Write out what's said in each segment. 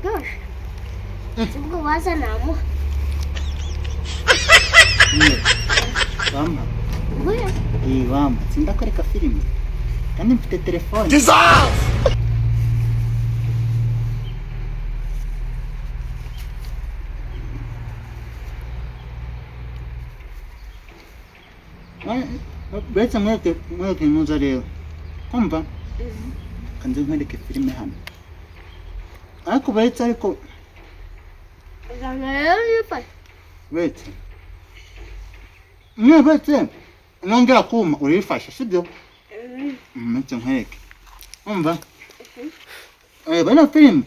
Byose. Ubwo waza namuha. Wampa. Nguyu. Eh, wampa. Sindakwereka filime. Kandi mfite telefone. Uretse mwereke ntuza rero. Kumva? Kanze nkwereke filime hano. Ariko uretse ariko Uzana rero uyifashe. uretse. Mwe uretse nongera kuma urifashe sibyo? Uretse nkwereke. Umva? Eh, bano filime.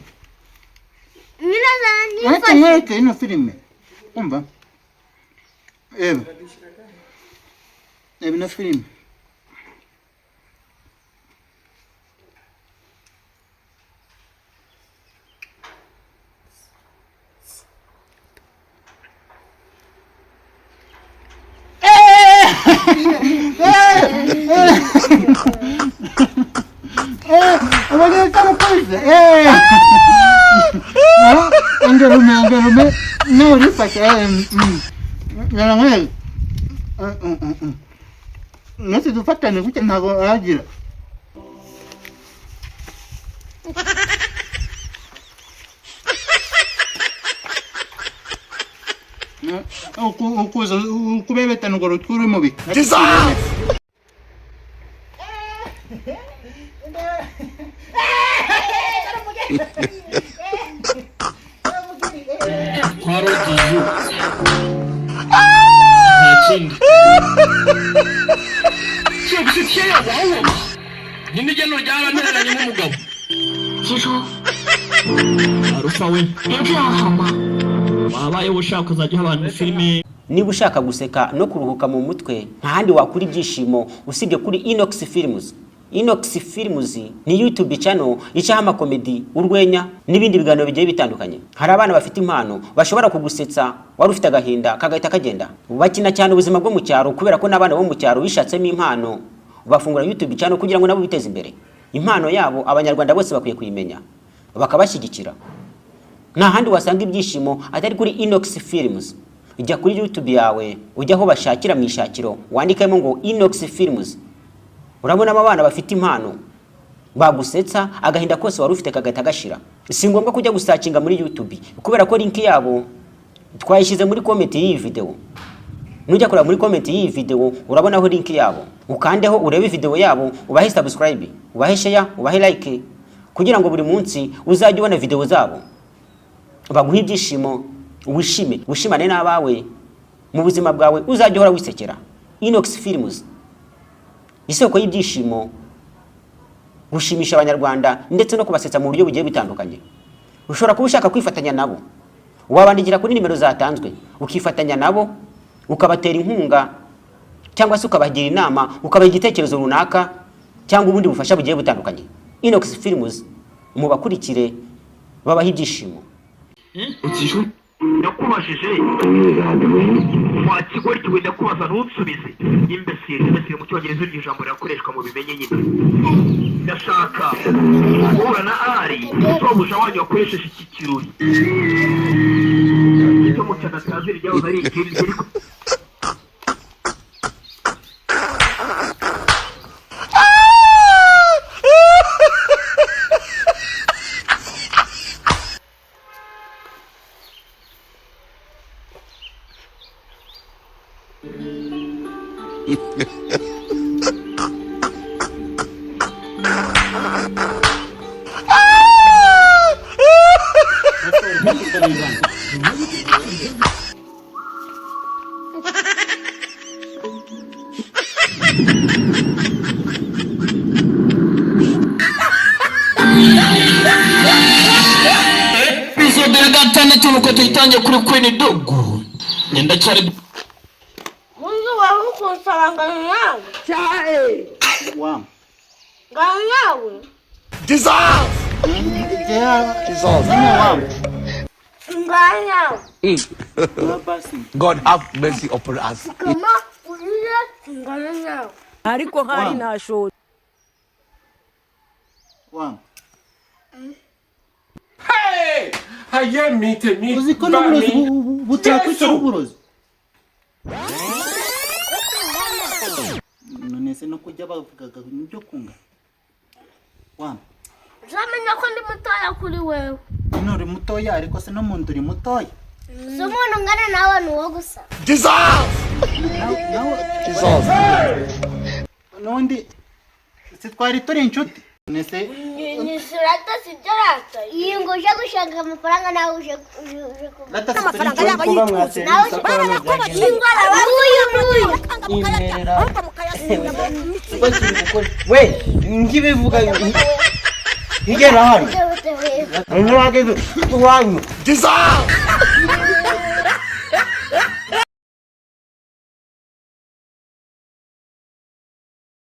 Nyine azana Uretse nifashe. nkwereke ino filime. Umva? Eba. Eba ino filime. Abagenda eh. Angarume angarume. No urifashe. Ngira Mwese dufatane gutya ntabwo aragira. Ukuza ukubebetana urwo rutwe uri mubi. Kwa Rodiyo nta kindi 这不是天要亡我吗？您的言论压了那您的母狗。 提出， Arufa we 别这样好吗？ wabaye ushaka uzajya uha abantu filime. Niba ushaka guseka no kuruhuka mu mutwe, nta handi wakura ibyishimo usibye kuri Inox Films. Inox Films ni YouTube channel icaho amakomedi, urwenya n'ibindi biganiro bigiye bitandukanye. Hari abana bafite impano bashobora kugusetsa wari ufite agahinda kagahita kagenda. Bakina cyane ubuzima bwo mu cyaro kubera ko n'abana bo mu cyaro bishatsemo impano, bafungura YouTube channel kugira ngo nabo biteze imbere. Impano yabo Abanyarwanda bose bakwiye kuyimenya bakabashyigikira. Nta handi wasanga ibyishimo atari kuri Inox Films. Ujya kuri YouTube yawe, ujya aho bashakira mu ishakiro, wandikemo ngo Inox Films. Urabonamo abana bafite impano bagusetsa agahinda kose wari ufite kagahita gashira. Si ngombwa kujya gusacinga muri YouTube kubera ko link yabo twayishyize muri comment y'iyi video. Nujya kureba muri comment y'iyi video urabonaho link yabo, ukandeho urebe video yabo, ubahe subscribe, ubahe share, ubahe like kugira ngo buri munsi uzajye ubona video zabo, baguhe ibyishimo, wishime, wishimane n'abawe mu buzima bwawe, uzajya uhora wisekera. Inox Films, isoko y'ibyishimo, gushimisha Abanyarwanda ndetse no kubasetsa mu buryo bugiye butandukanye. Ushobora kuba ushaka kwifatanya nabo, wabandikira kuri nimero zatanzwe ukifatanya nabo, ukabatera inkunga cyangwa se ukabagira inama, ukabaha igitekerezo runaka cyangwa ubundi bufasha bugiye butandukanye. Inox Films, mubakurikire, babaha ibyishimo. Ndakubajije wa kigoryi we, ndakubaza ntunsubize. Imbesire, imbesire mu Cyongereza iryo jambo rirakoreshwa mu bimenye nyine. Ndashaka guhura na ari sobuja wanyu wakoresheje iki kirori icyo mucanatazi ryahoze ari ikindi ariko. Episode ya gatandatu nuko tuyitangiye kuri Queen Dogo ndacyari. Mungu wawe kunsaba ngana nawe. Wampa. Ngana nawe. Nyine wampa. Ngana nawe. Basi. God have mercy upon us. Kama urira ngana nawe. Ariko hari ntashobora. Wampa. Ayé mi tèmi Uzi ko bá n'uburozi mi. butakwica Jésù. uburozi. None se no kujya bavugaga ibyo kunga wa Uzamenya ko ndi mutoya kuri wewe. None uri mutoya, ariko se no mu nda uri mutoya. Si umuntu ungana nawe ni uwo gusa. N'undi si twari turi inshuti? None se Nyishyura sibyo rata. Iyi ngo uje gushaka amafaranga nawe uje uje kuba. Rata si turi Amafaranga inshuti? yaba yitutse. Nawe ingwara n'uyu n'uyu. Mukayarya, ahubwo mukayasiga mu mitsi. We nkibivuga igera hano iwanyu.